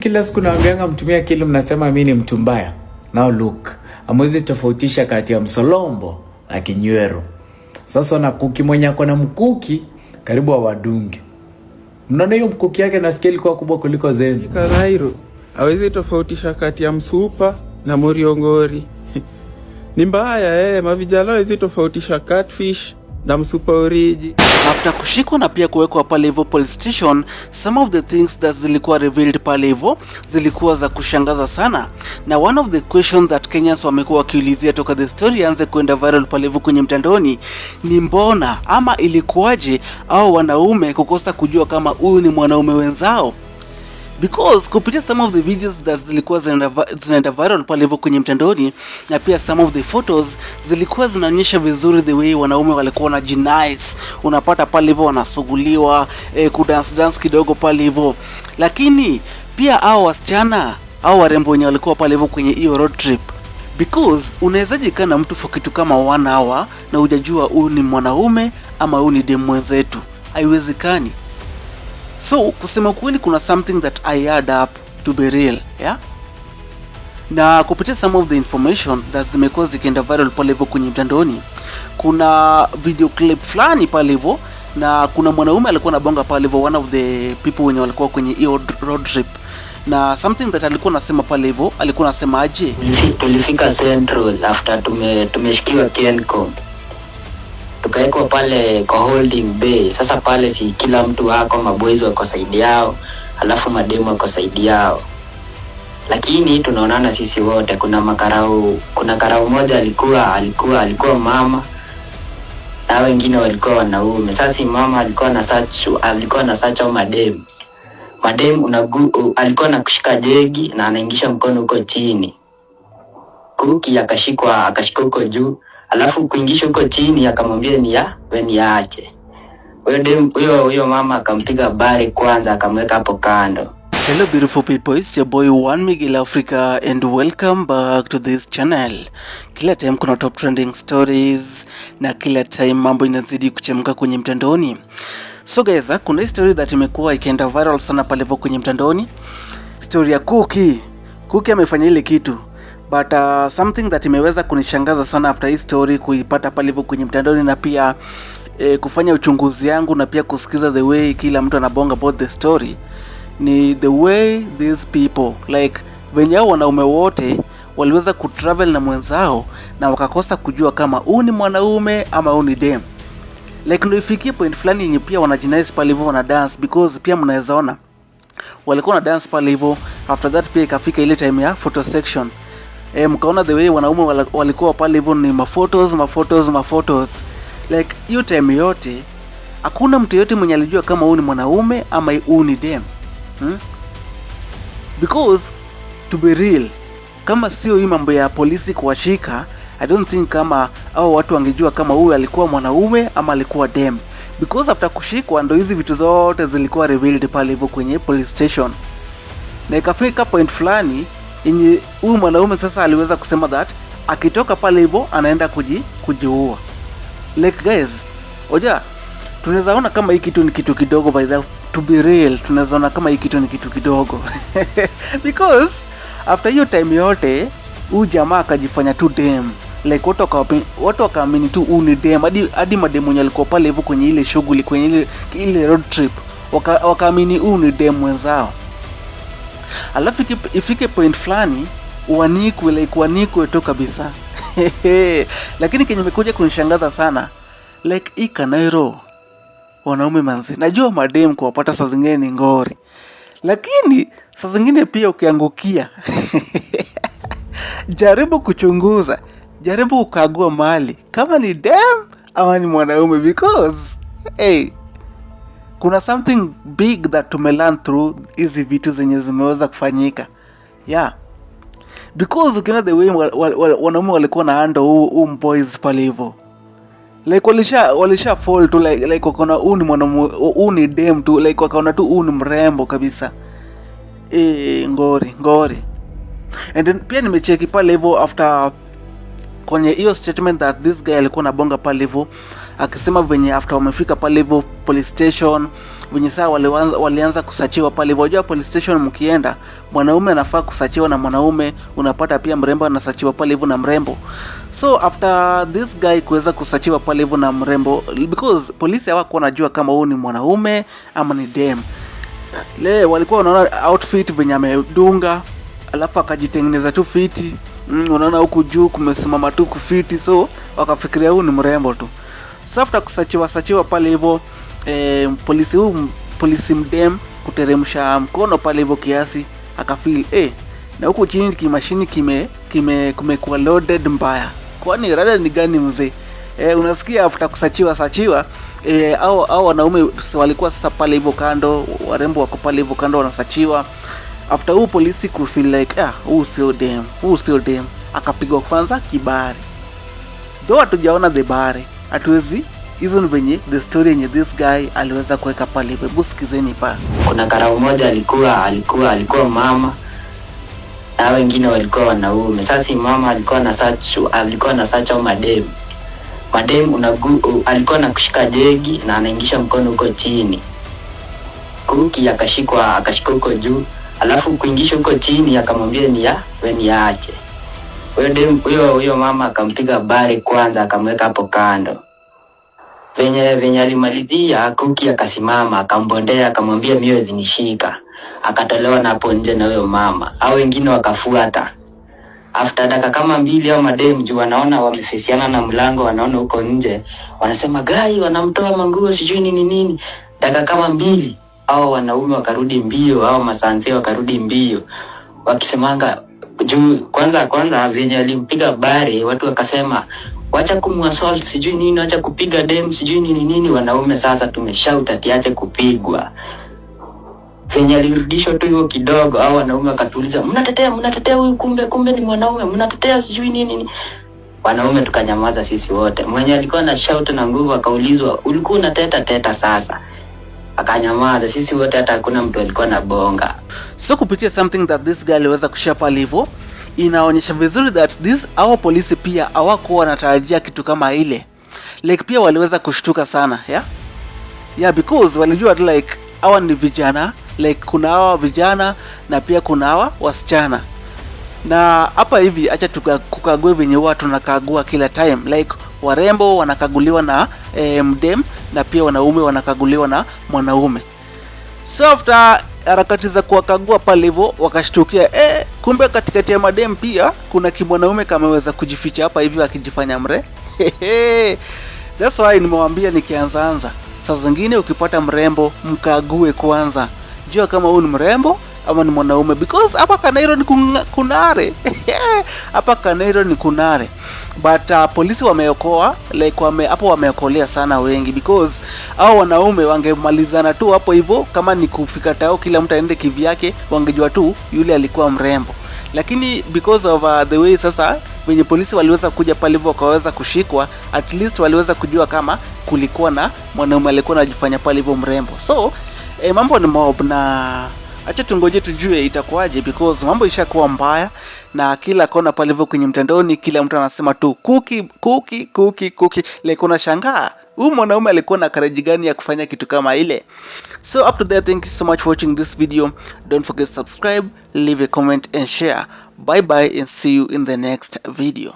Kila siku naambianga mtumie akili, mnasema mi ni mtu mbaya. Now look, hamwezi tofautisha kati ya msolombo na kinywero. Sasa na Kuki mwenye ako na mkuki karibu awadunge. Mnaona hiyo mkuki yake nasikia ilikuwa kubwa kuliko zenu. Kanairo hawezi tofautisha kati ya msupa na muriongori. Ni mbaya eh, mavijana hawezi tofautisha catfish na msupa oriji. After kushikwa na pia kuwekwa pale hivyo police station, some of the things that zilikuwa revealed pale hivyo zilikuwa za kushangaza sana, na one of the questions that Kenyans wamekuwa wakiulizia toka the story anze kwenda viral pale hivyo kwenye mtandaoni ni mbona ama ilikuwaje au wanaume kukosa kujua kama huyu ni mwanaume wenzao, because kupitia some of the videos that zilikuwa zinaenda viral pale hivyo kwenye mtandaoni na pia some of the photos zilikuwa zinaonyesha vizuri the way wanaume walikuwa wanajinice. Unapata pale hivyo wanasuguliwa, kudance dance kidogo pale hivyo, lakini pia hao wasichana au warembo wenye walikuwa pale hivyo kwenye hiyo road trip, because unawezaje kaa na mtu for kitu kama one hour na hujajua huyu ni mwanaume ama huyu ni demu mwenzetu? Haiwezekani. So kusema kweli, kuna something that I add up to be real, yeah? Na kupitia some of the information that zimekuwa zikienda viral pale hivyo kwenye mtandaoni, kuna video clip fulani pale hivyo na kuna mwanaume alikuwa anabonga pale hivyo, one of the people wenye walikuwa kwenye hiyo road trip, na something that alikuwa anasema pale hivyo, alikuwa anasema aje? Tulifika Central after tumeshikiwa Kencom, tukawekwa pale kwa holding bay. Sasa pale si kila mtu wako, maboys wako side yao, alafu mademu wako side yao, lakini tunaonana sisi wote. Kuna makarau, kuna karau moja alikuwa mama na wengine walikuwa wanaume. Sasa si mama alikuwa na search au mademu alikuwa anakushika jegi na anaingisha mkono huko chini. Kuki akashikwa, akashika huko juu, alafu kuingisha huko chini akamwambia ni ya we niache. Huyo dem, huyo mama akampiga bari kwanza, akamweka hapo kando. Hello beautiful people, it's your boy One Miguel Africa and welcome back to this channel. Kila time kuna top trending stories na kila time mambo inazidi kuchemka kwenye mtandaoni. So guys, kuna hii story that imekuwa ikienda viral sana pale hivyo kwenye mtandaoni. Story ya Kuki. Kuki amefanya ile kitu, but something that imeweza kunishangaza sana after hii story kuipata pale hivyo kwenye mtandaoni na pia kufanya uchunguzi yangu na pia kusikiza the way kila mtu anabonga about the story ni the way these people, like venye hao wanaume wote waliweza kutravel na mwenzao na wakakosa kujua kama huu ni mwanaume ama huu ni dem. Like ndio ifikie point fulani yenye pia wanajinice pale hivyo, wana dance, because pia mnaweza ona walikuwa na dance pale hivyo. After that pia ikafika ile time ya photo section, mkaona the way wanaume walikuwa pale hivyo ni maphotos, maphotos, maphotos. Like hiyo time yote hakuna mtu yote mwenye alijua kama huu ni mwanaume ama huu ni dem, Because to be real, kama sio hii mambo ya polisi kuwashika, I don't think kama au watu wangejua kama huyu alikuwa mwanaume ama alikuwa dem, because after kushikwa ndo hizi vitu zote zilikuwa revealed pale hivyo kwenye police station, na ikafika point fulani yenye huyu mwanaume sasa aliweza kusema that akitoka pale hivyo anaenda kujiua. Like guys, oja tunaweza ona kama hii kitu ni kitu kidogo. By the to be real, tunaweza ona kama hii kitu ni kitu kidogo because after hiyo time yote huyu jamaa akajifanya tu dem, like watu wakaamini tu huu ni dem, hadi madem wenye alikuwa pale hivyo kwenye ile shughuli, kwenye ile road trip, wakaamini huu ni dem mwenzao, alafu ifike point fulani uanikwe, like uanikwe tu kabisa. Lakini kenye imekuja kunishangaza sana, like hii Kanairo wanaume manzi, najua madem kuwapata saa zingine ni ngori, lakini saa zingine pia ukiangukia, jaribu kuchunguza, jaribu kukagua mali kama ni dem ama ni mwanaume, because hey, kuna something big that tumelearn through hizi vitu zenye zimeweza kufanyika, yeah, because ukiona the way wanaume walikuwa na handle huu boys pale hivyo, like walisha fall tu, like wakaona huu ni mwanaume, huu ni dem tu, like wakaona tu huu ni mrembo kabisa. E, ngori ngori. And then pia nimecheki pale hivyo after kwenye hiyo statement that this guy alikuwa anabonga pale hivyo akisema venye after wamefika pale hivyo police station. Venye saa walianza kusearchiwa pale hivyo. Unajua police station mkienda, mwanaume anafaa kusearchiwa na mwanaume, unapata pia mrembo anasearchiwa pale hivyo na mrembo. So after this guy kuweza kusearchiwa pale hivyo na mrembo, because polisi hawakuwa wanajua kama huyu ni mwanaume ama ni dem. Le walikuwa wanaona outfit venye amedunga, alafu akajitengeneza tu fiti. Unaona huku juu kumesimama tu kufiti, so wakafikiria huyu ni mrembo tu. So after kusearchiwa searchiwa pale hivyo, polisi huyu, polisi mdem, kuteremsha mkono pale hivyo kiasi, akafeel na huku chini kimashini kime kime kumekuwa loaded mbaya. Kwani rada ni gani, mzee? Unasikia after kusearchiwa searchiwa, au wanaume walikuwa sasa pale hivyo kando, warembo wako pale hivyo kando wanasearchiwa. After huu polisi kufeel like, ah, huu sio dem, huu sio dem, akapigwa kwanza kibari. Though hatujaona the bare, hatuwezi, hizo ni venye the story yenye this guy aliweza kuweka pale hivyo. Hebu sikizeni pa. Kuna karau moja alikuwa mama na wengine walikuwa wanaume. Sasa si mama alikuwa na search au madem madem alikuwa na kushika jegi na anaingisha mkono huko chini. Kuki akashika huko juu, alafu kuingisha huko chini akamwambia ni ya we niache. Huyo dem, huyo mama akampiga bari kwanza, akamweka hapo kando. Venye alimalizia, Kuki akasimama, akambondea, akamwambia mio zinishika, akatolewa na hapo nje na huyo mama au wengine wakafuata. After dakika kama 2 au madem juu wanaona wamefesiana na mlango, wanaona huko nje, wanasema gai wanamtoa manguo sijui nini nini. Dakika kama 2 au wanaume wakarudi mbio, au masanse wakarudi mbio wakisemanga juu kwanza kwanza venye alimpiga bari, watu wakasema wacha kumuassault sijui nini, wacha kupiga dem sijui nini nini. Wanaume sasa tumeshout ati ache kupigwa. Venye alirudishwa tu hivyo kidogo, au wanaume wakatuuliza, mnatetea huyu, kumbe ni mwanaume, mnatetea sijui nini nini. Wanaume tukanyamaza sisi wote. Mwenye alikuwa na shout na nguvu akaulizwa, ulikuwa unateta teta sasa? Akanyamaza. Sisi wote hata hakuna mtu alikuwa na bonga. So kupitia something that this guy aliweza kushare pale hivyo, inaonyesha vizuri that this our polisi pia hawakuwa wanatarajia kitu kama ile. Like pia waliweza kushtuka sana, yeah? Yeah, because walijua tu like hawa ni vijana, like kuna hawa vijana na pia kuna hawa wasichana. Na hapa hivi acha tukague venye huwa tunakagua kila time, like warembo wanakaguliwa na mdem na pia wanaume wanakaguliwa na mwanaume. So after harakati za kuwakagua pale hivyo, wakashtukia kumbe katikati ya madem pia kuna kimwanaume kameweza kujificha hapa hivi akijifanya mre. That's why nimewambia nikianzaanza, saa zingine ukipata mrembo mkague kwanza, jua kama huyu ni mrembo ama ni mwanaume, because hapa Kanairo ni kunare, hapa Kanairo ni kunare. But polisi wameokoa, like hapo wameokolea sana wengi, because hao wanaume wangemalizana tu hapo hivyo, kama ni kufika tao kila mtu aende kivyake, wangejua tu yule alikuwa mrembo. Lakini because of the way sasa venye polisi waliweza kuja pale hivyo wakaweza kushikwa, at least waliweza kujua kama kulikuwa na mwanaume alikuwa anajifanya pale hivyo mrembo. So mambo ni mob na acha tungoje tujue itakuwaje, because mambo ishakuwa mbaya na kila kona pale hivyo kwenye mtandaoni kila mtu anasema tu Kuki, Kuki, Kuki, Kuki. Like unashangaa huyu mwanaume alikuwa na courage gani ya kufanya kitu kama ile. So up to there, thank you so much for watching this video. Don't forget to subscribe, leave a comment and share. Bye bye and see you in the next video.